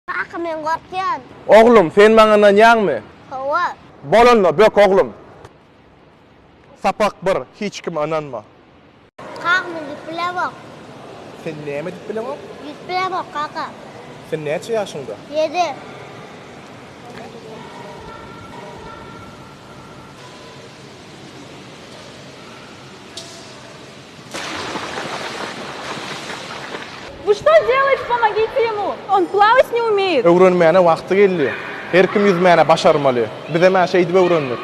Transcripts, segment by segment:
Kaka men gorkýan. Oglum, sen maňa ynanýaňmy? Hawa. Bolanda, bök oglum. Sapak bir, hiç kime ynanma. Kaka men ýüzüp bilemok. Sen näme edip bileňok? Ýüzüp bilemok kaka. Sen näçe ýaşyňda? Ýedi. Вы что делаете? Помогите ему! Он плавать не умеет! Öwrenmäne wagty geldi. Her kim ýüzmäne başarmaly. Bizem-ä şeýdip öwrendik.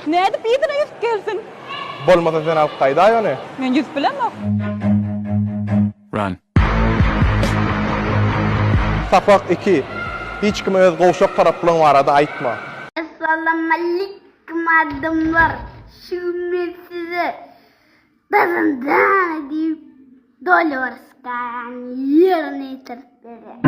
Nädip yzyna ýüzüp gelsin? Bolmasa sen alyp gaýdaý ony. Men ýüzüp bilemok. Run. Sapak iki. Hiç kime öz gowşak taraplaryň barada aýtma. Essalamalikm adamlar şu gün men size Dazandana diýip doly bir skalany ýerine ýetirip berýän.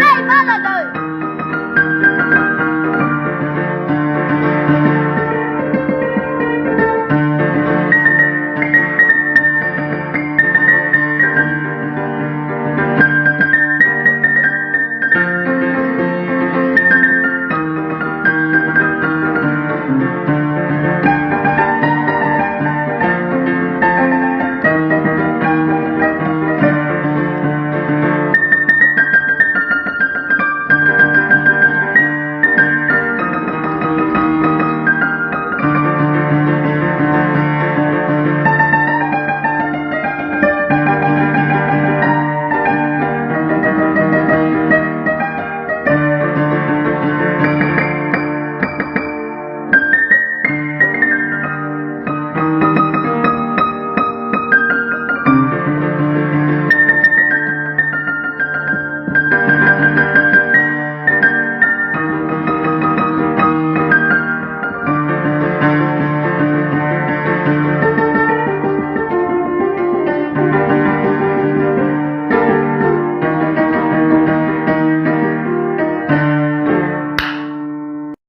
Aý maladaý!